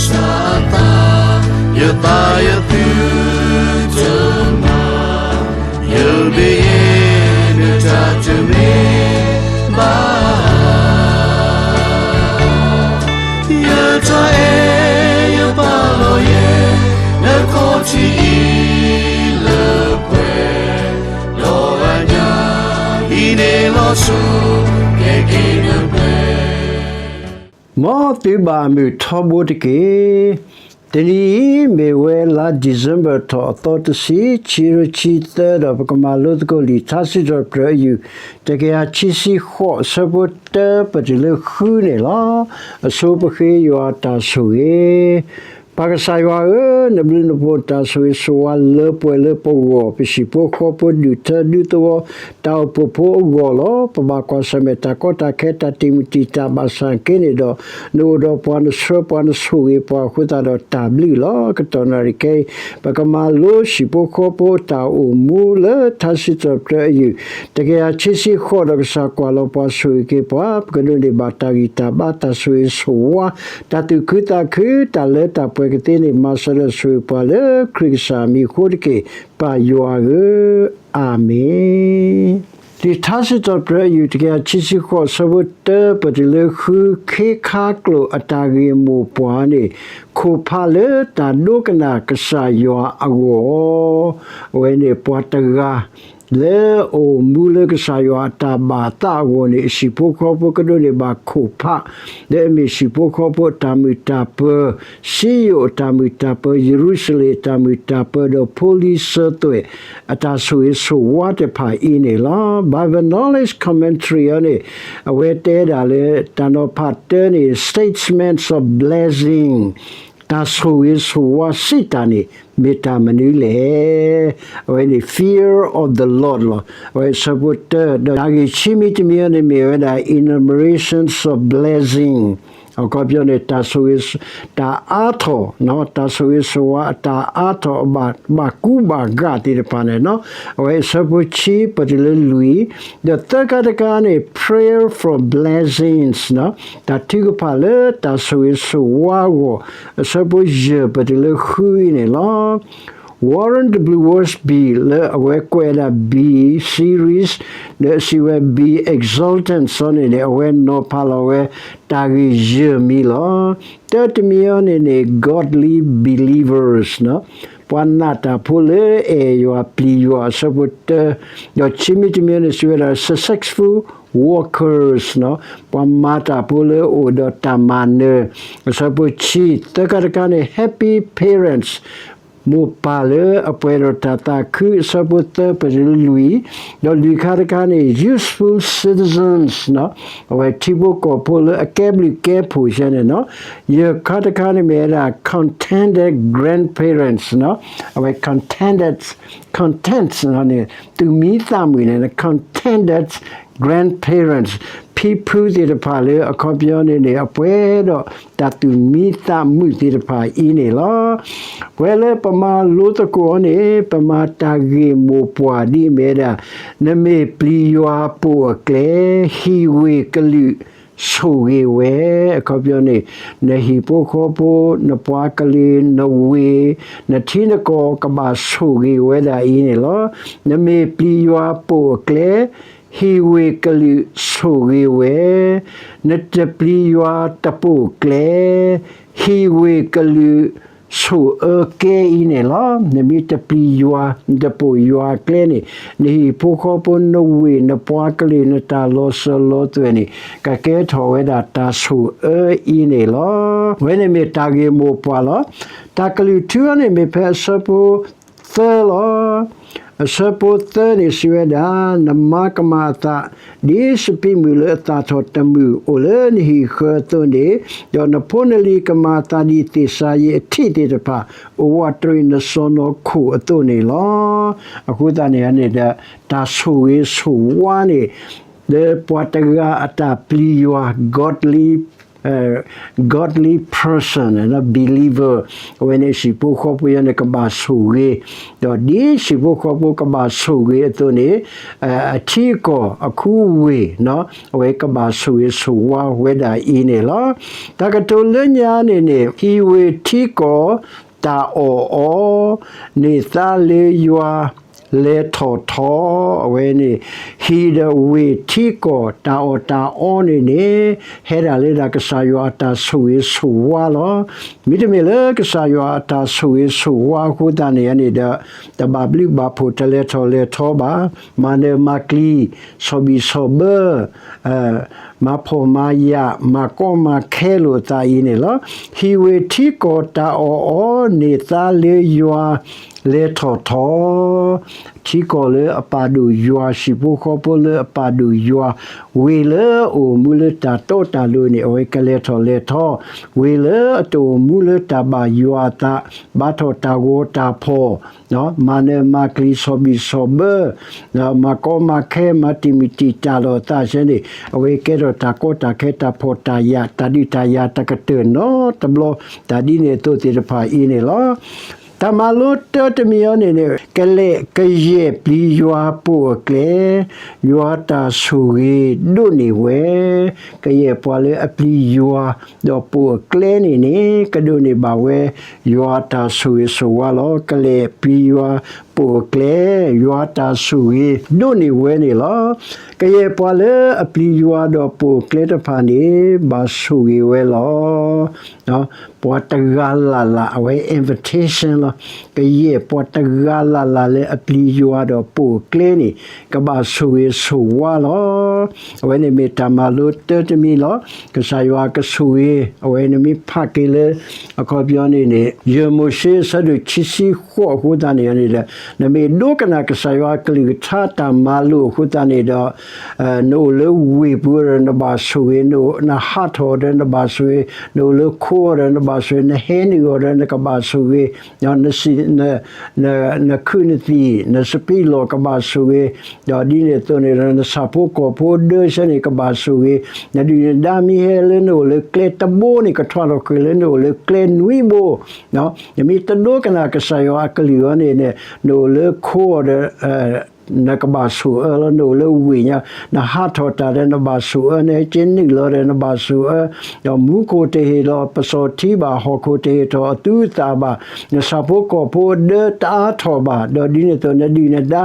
စၢ်အသး, ယသးယသုတမၤ, ယမ့ၢ်ယဲဒၣ်တၢ်တမ့ၢ်ဘၣ်. ယတၢ်အဲၣ်ယပာ်လီၤယဲ, နခီၣ်ထံးအံၤလၢပှဲၤ, ဒီးအညၣ်အံၤန့ၣ်လီၤဆီ, ကဲက့ၤနပှဲၤ မ်သုဘၣ်မုာ်ထီဘိတက့ၢ်. တနံၤအံၤမ့ၢ်ဝဲလါ December ထီၣ်အသီတဆံ, ခံကထိခံဆံသၢ, ဒီးပကမၤလိသကိးလံာ်ထါစံးထီၣ်ပတြၢၤအယုၢ် တကယၤခံဆံဃိး အဆၢဖိတၢပတုၤလၢဃုန့ၣ်လီၤ. အဆိပဃ့ယွၤတၢ်ဆိၣ်ဂ့ၤ. ပၢ်ကစၢ်ယွၤဧၢ, နဘျုးနဖှိၣ်နတၢ်ဆိၣ်ဂ့ၤဆိၣ်ဝါလၢပှဲၤလၢပဂီၢ်, ပဟံၣ်ဖိဃီဖိဒူၣ်ထၢဒူသဝီ တၢ်အိၣ်ဖှိၣ်ဖိအဂီၢ်လီၤ. ပဘၣ်ကွၢ်ဆၢၣ်မဲာ်တၢ်ကီတၢ်ခဲတၢ်တံာ်မုၢ်တံာ်တာ်ဘၣ်ဆၣ်က့န့ၣ်ဒီး, နအိၣ်ဒီးပှၤ နဆှၢပှၤ နဆိၣ်ဂ့ၤပှၤအဃိသတးဒီးတၢ်ဘျုးလီၤ. ကတီၢ်နၣ်ရံၣ်ခဲအံၤ ပကမၤလိဟံၣ်ဖိဃီဖိတၢ်အိၣ်မူလၢထါစံးထီၣ်ပတြၢၤအယုၢ် တကယၤခံဆံဃိး ဒီးကစၢ်ကွၢ်လီၤပှၤဆိၣ်ဂ့ၤက့ၤပှၤ, ပကဒိးန့ၢ်ဘၣ်တၢ်ဂံၢ်တၢ်ဘါတၢ်ဆိၣ်ဂ့ၤဆိၣ်ဝါ တၢ်သူၣ်ခုသးခု တၢ်လၢတၢ်ပှဲၤကသ့န့ၣ် မၤစၢၤဒီးဆိၣ်ဂ့ၤပှၤလၢခရံာ်ကစၢ်အမံၤအဃိတက့ၢ်, ပၢ်ယွၤဧၢ, အၤမ့ၣ်. လံာ်ထါစံးထီၣ်ပတြၢၤအယုၢ် တကယၤခံဆံဃိး အဆၢဖိတၢပတုၤလၢဃု, ခ့ခါကျိာ်အတၢ်ဂ့ၢ်မိၢ်ပှၢ်န့ၣ် ခိၣ်ဖးလၢတၢ်ဒိကနၣ်ကစၢ်ယွၤအဂီၢ်, အဝဲန့ၣ်ပှၤတဂၤ လၢအအိၣ်မူလၢကစၢ်ယွၤအတၢ်ဘၣ်သးအဂီၢ်န့ၣ် ဟံၣ်ဖိဃီဖိကဒိးန့ၢ်ဘၣ်ခိၣ်ဖး လၢအမ့ၢ်ဟံၣ်ဖိဃီဖိအတၢ်မုာ်တၢ်ပၢၤ, စံယိၣ်အတၢ်မုာ်တၢ်ပၢၤ, ယရူၤၡလ့ၣ်အတၢ်မုာ်တၢ်ပၢၤ, ဒီးဖိလံၤစၢၤသွဲၣ်အတၢ်ဆိၣ်ဂ့ၤဆိၣ်ဝါတဖၣ်အံၤန့ၣ်လီၤ. Bible Knowledge Commentary အံၤန့ၣ် အဝဲတဲဒၣ်လၢ တၢ်နီၤဖးတၢန့ၣ် statements of blessing တၢ်ဆိၣ်ဂ့ၤဆိၣ်ဝါစံးတၢ်န့ၣ် မ့ၢ်တၢ်မနုၤလဲၣ်. အဝဲန့ၣ် fear of the Lord လီၤ. အဝဲအဆၢဖိတၢ, ဒီးတၢ်ဂ့ၢ်ခံမံၤတမံၤအံၤန့ၣ်မ့ၢ်ဝဲဒၣ် enumerations of blessing အခီပညီန့ၣ် တၢ်ဆိၣ်ဂ့ၤ, တၢ်အါထီၣ်, တၢ်ဆိၣ်ဂ့ၤဆိၣ်ဝါအတၢ်အါထီၣ် ဘၣ်ကူဘၣ်ဂာ်သ့ၣ်တဖၣ်န့ၣ်, အဝဲအဆၢဖိခံပတုၤလၢလွံၢ်, ဒီးသၢခါတခါန့ၣ် prayer for blessings တၢ်ထုကဖၣ်လၢတၢ်ဆိၣ်ဂ့ၤဆိၣ်ဝါအဂီၢ်, အဆၢဖိယဲၢ်ပတုၤလၢဃုအံၤန့ၣ်လီၤ. Warren W. Wiersbe လၢအဝဲကွဲးဒၣ် B series ဒီးစံးဝဲ Be Exultant အံၤန့ၣ်န့ၣ် အဝဲနီၤဖးလီၤဝဲ တၢ်ဂ့ၢ်ယဲၢ်မံၤလီၤ. တၢတမံၤအံၤန့ၣ်န့ၣ် Godly Believers ပှၤနာ်တၢ်ဖိလၢအဲၣ်ယွၤပျံၤယွၤ အဆၢဖိတၢ, ဒီးခံမံၤတမံၤန့ၣ် စံးဝဲဒၣ် successful workers ပှၤမၤတၢ်ဖိလၢအိၣ်ဒီးတၢ်မၤနၢၤ အဆၢဖိခံ, သၢခါတခါန့ၣ် happy parents မိၢ်ပၢ်လၢအပှဲၤဒီးတၢ်သးခု အဆၢဖိသၢပတုၤလၢလွံၢ်, ဒီးလွံၢ်ခါတခါန့ၣ် useful citizens အဝဲထံဖိကီၢ်ဖိလၢအကဲဘျုးကဲဖှိၣ်ယဲန့ၣ်လီၤ. ယဲၢ်ခါတခါန့ၣ်မ့ၢ်ဝဲဒၣ် contented grandparents အဝဲ contented, content န့ၣ် သူၣ်မံသးမုာ်န့ၣ် contented grandparents ဖံဖုသ့ၣ်တဖၣ်လၢအခီပညီန့ၣ်န့ၣ် အပှဲၤဒီးတၢ်သူၣ်မံသးမုာ်သ့ၣ်တဖၣ်အံၤန့ၣ်လီၤ. ပဝဲလၢပမၤလိသကိးအီၤန့ၣ် ပမၤတၢ်ဂ့ၢ်မိၢ်ပှၢ်ဒ်အမ့ၢ်ဝဲဒၣ် နမ့ၢ်ပျံၤယွၤပိာ်အကျဲ, ဟံၣ်ဝ့ၢ်ကလုာ်ဆိၣ်ဂ့ၤဝဲ, အခီပညီန့ၣ် နဟံၣ်ဖိဃီဖိ, နပှၤကလုာ်, နဝ့ၢ်, နထံနကီၢ်ကဘၣ်ဆိၣ်ဂ့ၤဝဲဒၣ်အံၤန့ၣ်လီၤ. နမ့ၢ်ပျံၤယွၤပိာ်အကျဲ, ဟံၣ်ဝ့ၢ်ကလုာ်ဆိၣ်ဂ့ၤဝဲ, နတပျံၤယွၤတပိာ်ကျဲ, ဟံၣ်ဝ့ၢ်ကလုာ်ဆိၣ်အၢကဲအံၤန့ၣ်လီၤ. နမ့ၢ်တပျံၤယွၤ, နတပိာ်ယွၤအကျဲန့ၣ် နဟံၣ်ဖိဃီဖိ, နဝ့ၢ်, နပှၤကလုာ်, နတၢ်လီၤစၢၤလီၤသွဲၣ်န့ၣ် ကကဲထီၣ်ဝဲဒၣ်တၢ်ဆိၣ်အၢအံၤန့ၣ်လီၤ. အဝဲန့ၣ်မ့ၢ်တၢ်ဂ့ၢ်မိၢ်ပှၢ်လီၤ. တၢ်ကလုၢ်ထူအံၤန့ၣ်မ့ၢ်ဖဲအဆၢဖိသၢလီၤ. အဆၢဖိသၢန့ၣ်စံးဝဲဒၣ်, နမါကမၤအသး ဒ်စပံးမုၢ်လၢအသၣ်ထီၣ်တမုၢ်အိၣ်လၢနဟံၣ်ဃၢၤအသိးန့ၣ်, ဒီးနဖိနလံၤကမၤအသးဒ်သ့ၣ်စၤယံးအထံးသ့ၣ်တဖၣ် အိၣ်ဝးတရံးနစီၢ်နီၤခိၣ်အသိးန့ၣ်လီၤ. အဃိသတးန့ၣ်န့ၣ်ဒီး တၢ်ဆိၣ်ဂ့ၤဆိၣ်ဝါန့ၣ် လၢပှၤတဂၤအတၢ်ပျံၤယွၤ godly godly person, believer, အဝဲန့ၣ်ဟံၣ်ဖိဃီဖိယါန့ၣ် ကဘၣ်ဆိၣ်ဂ့ၤ, ဒီးဒ်ဟံၣ်ဖိဃီဖိကဘၣ်ဆိၣ်ဂ့ၤအသိးန့ၣ် အထံအကီၢ်အခူအဝ့ၢ် အဝဲကဘၣ်ဆိၣ်ဂ့ၤဆိၣ်ဝါဝဲဒၣ်အံၤန့ၣ်လီၤ. တၢ်ကတိၤလၢညါန့ၣ်န့ၣ် ဟံၣ်ဝ့ၢ်ထံကီၢ်တၢ်အီၣ်အီ န့ၢ်သါလၢယွၤ လဲၤထီၣ်ထီ, အဝဲန့ၣ် ဟံၣ်ဒီးဝ့ၢ်ထံကီၢ်တၢ်အီၣ်တၢ်အီန့ၣ်န့ၣ် ဟဲဒၣ်လၢဒၣ်ကစၢ်ယွၤအတၢ်ဆိၣ်ဂ့ၤဆိၣ်ဝါလီၤ. မ့တမ့ၢ်လၢကစၢ်ယွၤအတၢ်ဆိၣ်ဂ့ၤဆိၣ်ဝါအဃိသတးန့ၣ်န့ၣ်ဒီး တဘၣ်ဘျုးဘၣ်ဖှိၣ် တလဲၤထီၣ်လဲၤထီဘၣ်, မၤနၢၤမၤကျံၤ ဆီၣ်ဘံၣ်ဆီၣ်ဘၢ မၤဖှီၣ်မၤယာ် မၤကီမၤခဲလိာ်အသးအံၤန့ၣ်လီၤ. ဟံၣ်ဝ့ၢ်ထံကီၢ်တၢ်အီၣ်အီ န့ၢ်သါလၢယွၤ လဲၤထီၣ်ထီ, ထံကီၢ်လၢအပာ်ဒိၣ်ယွၤ ဟံၣ်ဖိဃီဖိလၢအပာ်ဒိၣ်ယွၤ, ဝ့ၢ်လၢအအိၣ်မူလၢတၢ်တီတၢ်လိၤန့ၣ် အဝဲကလဲၤထီၣ်လဲၤထီ, ဝ့ၢ်လၢအတအိၣ်မူလၢတၢ်ဘၣ်ယွၤအသး ဘါထီၣ်တၢ်ဂီၤတၢ်ဖီၣ် မၤနၢၤမၤကျံၤ ဆီၣ်ဘံၣ်ဆီၣ်ဘၢ မၤကီမၤခဲ မၤတံာ်မုၢ်တံာ်တာ်လိာ်အသးဆၢန့ၣ် အဝဲကဲထီၣ်တၢ်ကီတၢ်ခဲ တၢ်ဖှီၣ်တၢ်ယာ် တၢ်ဒုးတၢ်ယၤ တကတၢၢ်နီတဘျီ တၢ်ဒ်န့ၣ်အသိးသ့ၣ်တဖၣ်အံၤန့ၣ်လီၤ. တၢ်မၤလိတၢတမံၤအံၤန့ၣ်န့ၣ် ကလဲၤကယဲၢ်ပျံၤယွၤပိာ်အကျဲ, ယွၤတၢ်ဆိၣ်ဂ့ၤဒိးန့ၢ်ဝဲ, ကယဲၢ်ပှၤလၢအပျံၤယွၤ ဒီးပိာ်အကျဲန့ၣ်န့ၣ် ကဒိးန့ၢ်ဘၣ်ဝဲ ယွၤတၢ်ဆိၣ်ဂ့ၤဆိၣ်ဝါလီၤ. ကလဲၤပျံၤယွၤပိာ်အကျဲ, ယွၤတၢ်ဆိၣ်ဂ့ၤဒိးန့ၢ်ဝဲန့ၣ်လီၤ. ကယဲၢ်ပှၤလၢအပျံၤယွၤဒီးပိာ်အကျဲတဖၣ်န့ၣ် ဘၣ်ဆိၣ်ဂ့ၤဝဲလီၤ. ပှၤတဂၤလၢ်လၢ် အဝဲ invitation လီၤ. ကယဲၢ်ပှၤတဂၤလၢ်လၢ်လၢအပျံၤယွၤဒီးပိာ်အကျဲန့ၣ် ကဘၣ်ဆိၣ်ဂ့ၤဆိၣ်ဝါလီၤ. အဝဲန့ၣ်မ့ၢ်တၢ်မၤလိတၢတမံၤလီၤ. ကစၢ်ယွၤကဆိၣ်ဂ့ၤ အဝဲနမ့ၢ်ဖးက့ၤလၢ အခီပညီန့ၣ်န့ၣ် ယဲၢ်မိၤၡ့အဆၢဒိၣ်ခံဆံဃိးအဃိသတးန့ၣ်န့ၣ်ဒီး နမ့ၢ်ဒိကနၣ်ကစၢ်ယွၤအကလုၢ်ကထါတၢ်မၤလိာ်အဃိသတးန့ၣ်ဒီး နအိၣ်လၢဝ့ၢ်ပူၤဒီးနဘၣ်ဆိၣ်ဂ့ၤ, နဟးထီၣ်ဒီးနဘၣ်ဆိၣ်ဂ့ၤ, နအိၣ်လၢခိအီၤဒီးနဘၣ်ဆိၣ်ဂ့ၤ, နဟဲနုာ်အီၤဒီးနကဘၣ်ဆိၣ်ဂ့ၤ, နခုၣ်နသံၣ် နစပံးလီၢ်ကဘၣ်ဆိၣ်ဂ့ၤ, ဒီးဒ်န့ၣ်အသိးန့ၣ်ဒီး နဆၣ်ဖိကီၢ်ဖိဒၢဆၢန့ၣ်ကဘၣ်ဆိၣ်ဂ့ၤ, နဒုၣ်နဒါမ့ၢ်ဟဲလၢနအိၣ်လၢကျဲတဘိန့ၣ် ကထွဲထီၣ်ဃ့ၢ်လၢနအိၣ်လၢကျဲနွံဘိ, နမ့ၢ်တဒိကနၣ်ကစၢ်ယွၤအကလုၢ်အံၤန့ၣ်န့ၣ် နအိၣ်လၢခိအီၤဒီး နကဘၣ်ဆိၣ်အၢလီၤ, နအိၣ်လၢဝ့ၢ်ညါ နဟးထီၣ်တၢ်ဒီးနဘၣ်ဆိၣ်အၢ, နဟဲက့ၤနုာ်လီၤဒီးနဘၣ်ဆိၣ်အၢ, ဒီးမူခိၣ်တဟ့ၣ်လီၤပစီၣ်ထံဘၣ်, ဟီၣ်ခိၣ်တဟ့ၣ်ထီၣ်အသူအသၣ်ဘၣ်, နဆၣ်ဖိကီၢ်ဖိဒၢတအါထီၣ်ဘၣ်, ဒီးဒ်န့ၣ်အသိး နဒုၣ်နဒါ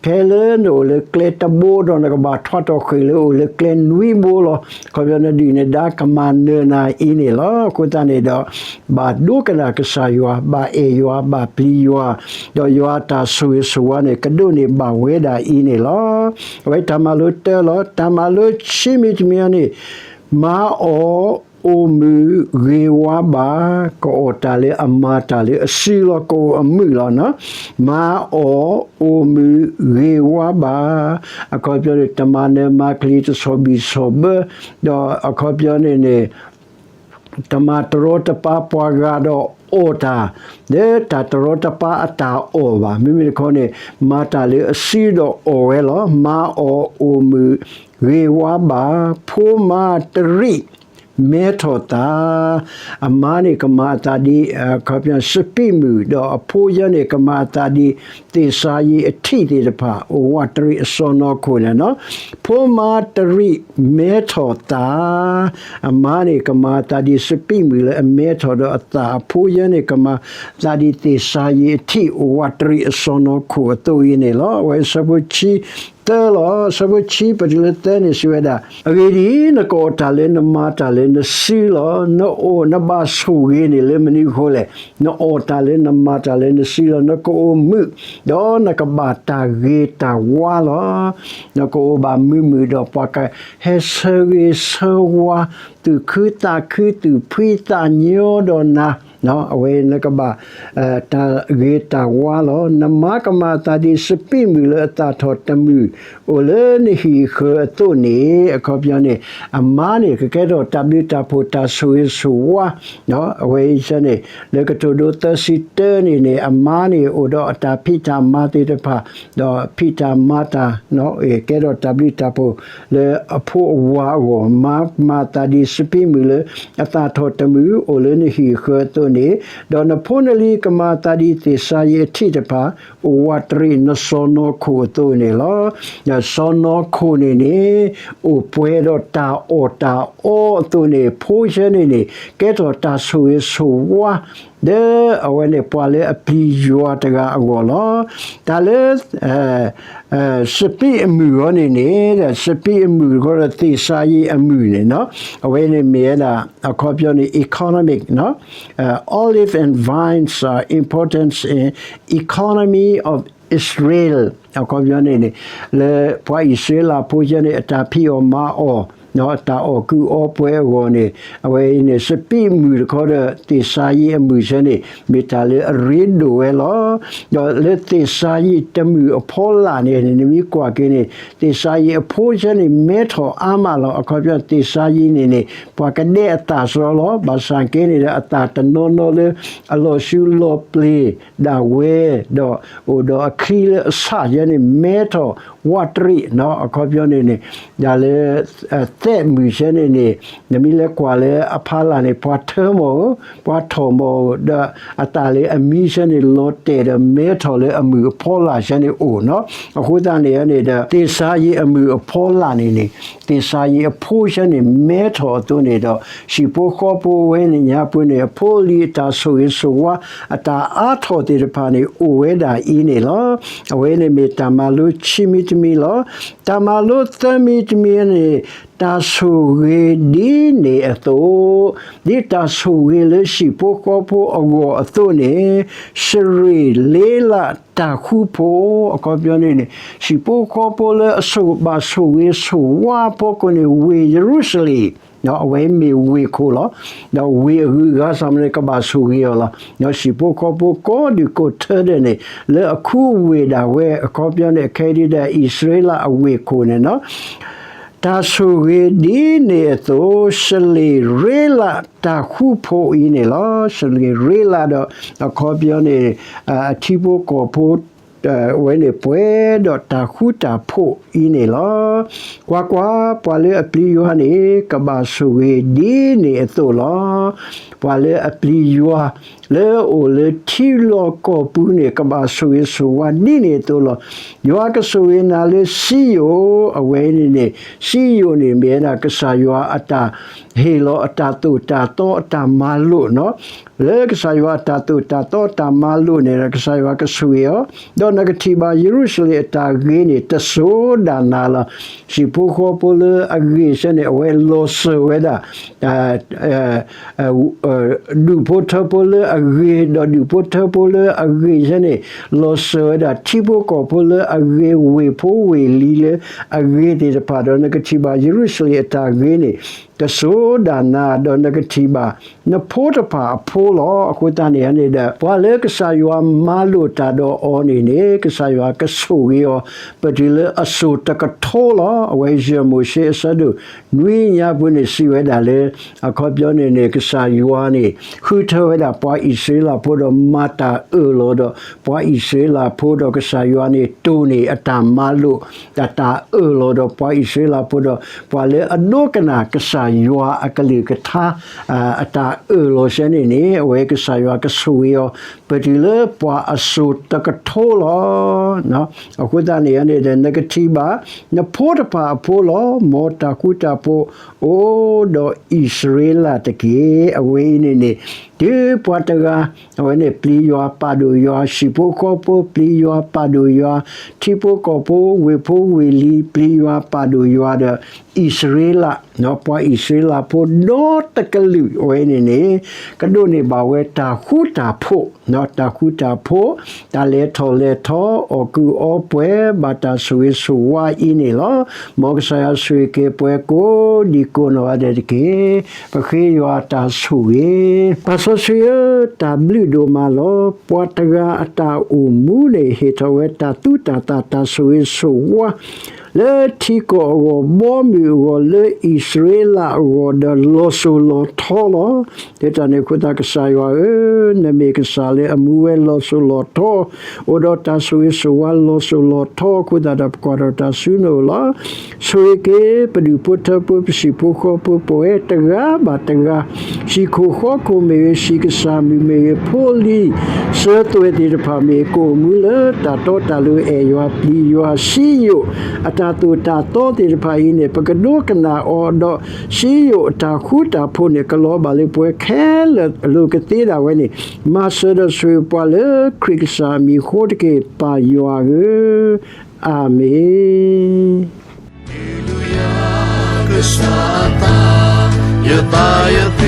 ဖဲလၢနအိၣ်လၢကျဲတဘိဒီး နကဘၣ်ထွဲထီၣ်ဃ့ၢ်လၢအိၣ်လၢကျဲနွံဘိလီၤ. အခီပညီနဒုၣ်နဒါကမၤနၢၤနၤအံၤန့ၣ်လီၤ. အဃိသတးန့ၣ်ဒီး ဘၣ်ဒိကနၣ်ကစၢ်ယွၤ, ဘၣ်အဲၣ်ယွၤ, ဘၣ်ပျံၤယွၤ, ဒီးယွၤအတၢ်ဆိၣ်ဂ့ၤဆိၣ်ဝါန့ၣ် ကဒိးန့ၢ်ဘၣ်ဝဲဒၣ်အံၤန့ၣ်လီၤ. အဝဲတၢ်မၤလိတၢလီၤ. တၢ်မၤလိခံမံၤတမံၤအံၤန့ၣ် မၤအီၣ်အိၣ်မုာ်ဂ့ၤဝါဘၣ်, ကအီၣ်တၢ်လၢအမၤတၢ်လၢအစုလီၤ, ကအိၣ်အမုာ်လီၤ. မၤအီၣ်အိၣ်မုာ်ဂ့ၤဝါဘၣ်, အခီပညီန့ၣ် တမၤနၢၤမၤကျံၤ တဆီၣ်ဘံၣ်ဆီၣ်ဘၢ, ဒီးအခီပညီန့ၣ်န့ၣ် တမၤတရီတပါပှၤဂၤဒီးအီၣ်တၢ် လၢတၢ်တရီတပါအတၢ်အီၣ်ဘၣ်. မ့မ့ၢ်တခီန့ၣ် မၤတၢ်လၢအစုဒီးအီၣ်ဝဲလီၤ. မၤအီၣ်အိၣ်မုာ်ဂ့ၤဝါဘၣ်, ဖိမါတရံးမဲထီၣ်သး, အမါန့ၣ်ကမၤအသးဒ် အခီပညီ စပံးမုၢ်, ဒီးအဖိယဲန့ၣ်ကမၤအသးဒ် သ့ၣ်စၤယံးအထံးသ့ၣ်တဖၣ် အိၣ်ဝးတရံးအစီၢ်နီၤခိၣ်န့ၣ်လီၤ. ဖိမါတရံးမဲထီၣ်သး, အမါန့ၣ်ကမၤအသးဒ်စပံးမုၢ်လၢအမဲထီၣ်ဒီးအသၣ်, အဖိယဲန့ၣ်ကမၤအသးဒ်သ့ၣ်စၤယံးအထံး အိၣ်ဝးတရံးအစီၢ်နီၤခိၣ်အသိးအံၤန့ၣ်လီၤ. အဝဲအဆၢဖိခံသၢလီၤ. အဆၢဖိခံပတုၤလၢသၢန့ၣ်စံးဝဲဒၣ်, အဂ့ၢ်ဒ်အံၤ, နကအီၣ်တၢ်လၢနမၤတၢ်လၢနစုလီၤ. နအိၣ်နဘၣ်ဆိၣ်ဂ့ၤန့ၣ်လၢမနုၤအဃိလဲၣ်. နအီၣ်တၢ်လၢနမၤတၢ်လၢနစုလီၤ. နကအိၣ်မုာ်, ဒီးနကဘၣ်တၢ်ဂ့ၤတၢ်ဝါလီၤ. နကအိၣ်ဘၣ်မုာ်မုာ်ဒီး ပှၤကဟဲဆၢဂ့ၤဆၢဝါ, သူၣ်ခုသးခု, သူၣ်ဖှံသးညီဒီးနၤ အဝဲနကဘၣ် တၢ်ဂ့ၤတၢ်ဝါလီၤ. နမါကမၤအသးဒ်စပံးမုၢ်လၢအသၣ်ထီၣ်တမုာ် အိၣ်လၢနဟံၣ်ဃၢၤအသိးန့ၣ်, အခီပညီန့ၣ် အမါန့ၣ် ကကဲထီၣ်တၢ်ဘျုးတၢ်ဖှိၣ်တၢ်ဆိၣ်ဂ့ၤဆိၣ်ဝါ အဝဲအံၤန့ၣ် လၢကတိၤဒိသၢဆံတၢန့ၣ်န့ၣ် အမါန့ၣ် အိၣ်ဒီးအတၢ်ဖံးတၢ်မၤသ့ၣ်တဖၣ်, ဒီးဖံးတၢ်မၤတၢ် ကဲထီၣ်တၢ်ဘျုးတၢ်ဖှိၣ်လၢအဖိအဝၤအဂီၢ်, မါကမၤအသးဒ်စပံးမုၢ်လၢအသၣ်ထီၣ်တမုာ် အိၣ်လၢနဟံၣ်ဃၢၤအသိးန့ၣ်, ဒီးနဖိနလံၤကမၤအသးဒ်သ့ၣ်စၤယံးအထံးတဖၣ် အိၣ်ဝးတရံးနစီၢ်နီၤခိၣ်အသိးန့ၣ်လီၤ. စီၢ်နီၤခိၣ်န့ၣ်န့ၣ် အိၣ်ပှဲၤဒီးတၢ်အီၣ်တၢ်အီအသိးန့ၣ် ဖိဆၢန့ၣ်န့ၣ် ကဲထီၣ်တၢ်ဆိၣ်ဂ့ၤဆိၣ်ဝါ ဒီးအဝဲန့ၣ်ပှၤလၢအပျံၤယွၤတဂၤအဂီၢ်လီၤ. တၢ်လၢ စပံးအမုၢ်အဂီၢ်န့ၣ်န့ၣ် စပံးအမုၢ်တခီဒီးသ့ၣ်စၤယံးအမုၢ်န့ၣ် အဝဲန့ၣ်မ့ၢ်ဝဲဒၣ် အခီပညီန့ၣ် economic, olive and vines are important in economy of Israel. အခီပညီန့ၣ်န့ၣ် လၢပှၤအံၣ်စရ့လးဖိဆၢန့ၣ် အတၢ်ဖံးအီၣ်မၤအီၣ် အတၢ်အီၣ်ကုးအီပှဲၤအဂီၢ်န့ၣ် အဝဲအံၤန့ၣ် စပံးမုၢ်တခီဒီးသ့ၣ်စၤယံးအမုၢ်ဆၢန့ၣ် မ့ၢ်တၢ်လၢအရ့ဒိၣ်ဝဲလီၤ. ဒီးလၢသ့ၣ်စၤယံးတမုာ်အဖီလာ်န့ၣ် နမ့ၢ်ကွၢ်က့ၤန့ၣ် သ့ၣ်စၤယံးအဖိဆၢန့ၣ် မဲထီၣ်အါမးလီၤ. အခီပညီသ့ၣ်စၤယံးန့ၣ်န့ၣ် ပှၤကဒဲအသၣ်စရီလီၤ. ဘၣ်ဆၣ်က့န့ၣ်ဒီး အသၣ်တနီၤနီၤလၢအလီၤဆူလီၤပျ့ၤဒၣ်ဝဲ ဒီးအိၣ်ဒီးအချံလၢအဆၣ်ယဲန့ၣ် မဲထီၣ်ဝးတရံးနီၤ. အခီပညီန့ၣ်န့ၣ် တၢ်လၢ သဲးမုၢ်ဆၢန့ၣ်န့ၣ် နမ့ၢ်လဲၤကွၢ်လၢအဖီလာ်န့ၣ် ပှၤထၢမီၢ်ဧိၤ ပှၤထီၣ်မီၢ်ဧိၤ ဒီးအသၣ်လၢအမံဆၢန့ၣ် လီၤတဲာ်ဒီးမဲထီၣ်လၢအမုၢ်အဖီလာ်ဆၢန့ၣ်အိၣ်နီၤ. အဃိသတးန့ၣ်န့ၣ်ဒီး သ့ၣ်စၤယံးအမုၢ်အဖီလာ်န့ၣ်န့ၣ် သ့ၣ်စၤယံးအဖိဆၢန့ၣ် မဲထီၣ်အသိးန့ၣ်ဒီး ဟံၣ်ဖိဃီဖိဝဲန့ၣ်ညါပူၤန့ၣ် အဖိအလံၤအတၢ်ဆိၣ်ဂ့ၤဆိၣ်ဝါ အတၢ်အါထီၣ်သ့ၣ်တဖၣ်န့ၣ် အိၣ်ဝဲဒၣ်အံၤန့ၣ်လီၤ. အဝဲန့ၣ်မ့ၢ်တၢ်မၤလိခံမံၤတမံၤလီၤ. တၢ်မၤလိသၢမံၤတမံၤန့ၣ် တၢ်ဆိၣ်ဂ့ၤဒ်န့ၣ်အသိး, ဒ်တၢ်ဆိၣ်ဂ့ၤလၢဟံၣ်ဖိဃီဖိအဂီၢ်အသိးန့ၣ် စရ့ၣ်လ့လးတၢ်ဃူဖိ အခီပညီန့ၣ်န့ၣ် ဟံၣ်ဖိဃီဖိလၢအဆိၣ်ဘၣ်ဆိၣ်ဂ့ၤဆိၣ်ဝါအဖီခိၣ်န့ၣ် ဝ့ၢ်ယရူၤၡလ့ၣ် အဝဲမ့ၢ်ဝ့ၢ်ခိၣ်လီၤ. ဒီးဝ့ၢ်အဂုၤအဂၤစ့ၢ်ကီးန့ၣ် ကဘၣ်ဆိၣ်ဂ့ၤအီၤလီၤ. ဒီးဟံၣ်ဖိဃီဖိကိးဒူၣ်ကိးထၢဒဲးန့ၣ် လၢအခုဝ့ၢ်ဒၣ်ဝဲ အခီပညီန့ၣ် အခဲအံၤဒၣ်အံၣ်စရ့လးအဝ့ၢ်ခိၣ်န့ၣ်နီၤ တၢ်ဆိၣ်ဂ့ၤဒ်န့ၣ်အသိး စရ့ၣ်လ့လးတၢ်ဃူဖိအံၤန့ၣ်လီၤ. စရ့ၣ်လ့လးဒီး အခီပညီန့ၣ် အထံဖိကီၢ်ဖိ ဝဲန့ၣ်ပှဲၤဒီးတၢ်ဃူတၢ်ဖိးအံၤန့ၣ်လီၤ. ကွၢ်ကွၢ်, ပှၤလၢအပျံၤယွၤန့ၣ် ကဘၣ်ဆိၣ်ဂ့ၤဒ်န့ၣ်အသိးလီၤ. ပှၤလၢအပျံၤယွၤ လၢအအိၣ်လၢထံလီၢ်ကီၢ်ပူၤန့ၣ် ကဘၣ်ဆိၣ်ဂ့ၤဆိၣ်ဝါဒ်န့ၣ်အသိးလီၤ. ယွၤကဆိၣ်ဂ့ၤနၤလၢစံယိၣ်, အဝဲန့ၣ်န့ၣ် စံယိၣ်န့ၣ်မ့ၢ်ဝဲဒၣ်ကစၢ်ယွၤအတၢ်ဟ့ၣ်လီၤအတၢ်သိၣ်တၢ်သီအတၢ်မၤလိာ်နီၤ. လၢကစၢ်ယွၤအတၢ်သိၣ်တၢ်သီအတၢ်မၤလိာ်န့ၣ်ဒီး ကစၢ်ယွၤကဆိၣ်ဂ့ၤအီၤ, ဒီးနကထံၣ်ဘၣ်ယရူၤၡလ့ၣ်အတၢ်ဂ့ၤန့ၣ် တစိၤဒၣ်နၤလီၤ. ဟံၣ်ဖိဃီဖိလၢအဂ့ၤဆၢန့ၣ် အဝဲလီၤစၢၤဝဲဒၣ် ဒူၣ်ဖိထၢဖိလၢအဂ့ၤ, ဒီးဒူၣ်ဖိထၢဖိလၢအဂ့ၤဆၢန့ၣ် လီၤစၢၤဝဲဒၣ်ထံဖိကီၢ်ဖိလၢအဂ့ၤ, ဝ့ၢ်ဖိဝ့ၢ်လံၤလၢအဂ့ၤသ့ၣ်တဖၣ်ဒီး နကထံၣ်ဘၣ်ယရူၤၡလ့ၣ်အတၢ်ဂ့ၤန့ၣ် တစိၤဒၣ်နၤ, ဒီးနကထံၣ်ဘၣ်နဖိတဖၣ်အဖိလီၤ. အဃိသတးန့ၣ်န့ၣ်ဒီး ပှၤလၢကစၢ်ယွၤမၤလိာ်တၢ်ဒီးအီၤန့ၣ်န့ၣ် ကစၢ်ယွၤကဆိၣ်ဂ့ၤအီၤ ပတုၤလၢအစိၤတကထိလီၤ. အဝဲယဲၢ်မိၤၡ့အဆၢဒိၣ်နွံညါပူၤန့ၣ် စံးဝဲဒၣ်လၢ အခီပညီန့ၣ်န့ၣ် ကစၢ်ယွၤန့ၣ် ဃုထၢဝဲဒၣ်ပှၤအံၣ်စရ့လးဖိဒီးမၤတၢ်အၢၣ်လီၤဒီး ပှၤအံၣ်စရ့လးဖိဒီးကစၢ်ယွၤန့ၣ် တိၢ်န့ၢ်အတၢ်မၤလိာ် အတၢ်အၢၣ်လီၤဒီးပှၤအံၣ်စရ့လးဖိဒီး ပှၤလၢအဒိကနၣ်ကစၢ်ယွၤအကလုၢ်ကထါ အတၢ်အၢၣ်လီၤဆၢန့ၣ်န့ၣ် အဝဲကစၢ်ယွၤကဆိၣ်ဂ့ၤအီၤ ပတုၤလၢပှၤအစိၤတကထိလီၤ. အဃိသတးန့ၣ်န့ၣ်ဒီး နကထံၣ်ဘၣ်နဖိတဖၣ်အဖိလီၤ. မ်တၢ်ဃူတၢ်ဖိးအိၣ်ဒီးအံၣ်စရ့လးတက့ၢ်. အဝဲအံၤန့ၣ်န့ၣ် တုၤပှၤတဂၤ အဝဲန့ၣ်ပျံၤယွၤပာ်ဒိၣ်ယွၤ, ဟံၣ်ဖိဃီဖိပျံၤယွၤပာ်ဒိၣ်ယွၤ, ထံဖိကီၢ်ဖိဝ့ၢ်ဖိဝ့ၢ်လံၤပျံၤယွၤပာ်ဒိၣ်ယွၤဒီး အံၣ်စရ့လး ပှၤအံၣ်စရ့လးဖိဒီတကလုာ်ဝဲန့ၣ်န့ၣ် ကဒိးန့ၢ်ဘၣ်ဝဲတၢ်ဃူတၢ်ဖိး, တၢ်ဃူတၢ်ဖိး, တၢ်လဲၤထီၣ်လဲၤထီ, အီၣ်ကုးအီပှဲၤ ဘၣ်တၢ်ဆိၣ်ဂ့ၤဆိၣ်ဝါအံၤန့ၣ်လီၤ. မ်ကစၢ်ယွၤဆိၣ်ဂ့ၤက့ၤပှၤကိးဒံကိးနီၢ်ဂၤဒဲးတက့ၢ်. ပဃ့ယွၤတၢ်ဆိၣ်ဂ့ၤ. ပၢ်စီဆှံဧၢ, တၢ်ဘျုးဒိၣ်မးလီၤ. ပှၤတဂၤအတၢ်အိၣ်မူန့ၣ် ဟ့ၣ်ထီၣ်ဝဲတၢ်သူၣ်တၢ်သး တၢ်ဆိၣ်ဂ့ၤဆိၣ်ဝါ လၢထံကီၢ်အဂီၢ်, ဘီမုၢ်အဂီၢ်, လၢအံၣ်စရ့လးအဂီၢ်ဒီး လီၤစိၤလီၤထီလီၤ. လၢတၢ်န့ၣ်အဃိသတး ကစၢ်ယွၤဧၢ, နမ့ၢ်ကစၢ်လၢအမူဝဲလီၤစိၤလီၤထီ, အိၣ်ဒီးတၢ်ဆိၣ်ဂ့ၤဆိၣ်ဝါလီၤစိၤလီၤထီအဃိသတးဒီး ပကွၢ်ထီၣ်တၢ်ဆူနအိၣ်လီၤ. ဆိၣ်ဂ့ၤက့ၤ ပဒူၣ်ဖိထၢဖိ ပဟံၣ်ဖိဃီဖိ ပဝဲတဂၤဘၣ်တဂၤ, ဟံၣ်ခိၣ်ဃီခိၣ်မ့ၢ်ဂ့ၤ, ဟံၣ်ကစၢ်မုၣ်မ့ၢ်ဂ့ၤ, ဖိလံၤစၢၤသွဲၣ်သ့ၣ်တဖၣ်မ့ၢ်ဂ့ၤ, ကအိၣ်မူလၢတၢ်တီတၢ်လိၤ အဲၣ်ယွၤပျံၤယွၤ စံယိၣ်အတၢ်သိၣ်တၢ်သီသ့ၣ်တဖၣ်အံၤန့ၣ် ပကဒိကနၣ်အီၤဒီး စံယိၣ်အတၢ်ဃူတၢ်ဖိးန့ၣ် ကလီၤဘၣ်လၢပှၤခဲလၢာ်အလိၤကသ့ဒၣ်ဝဲန့ၣ်, မၤစၢၤဒီးဆိၣ်ဂ့ၤပှၤလၢခရံာ်ကစၢ်အမံၤအဃိတက့ၢ်, ပၢ်ယွၤဧၢ, အၤမ့ၣ်.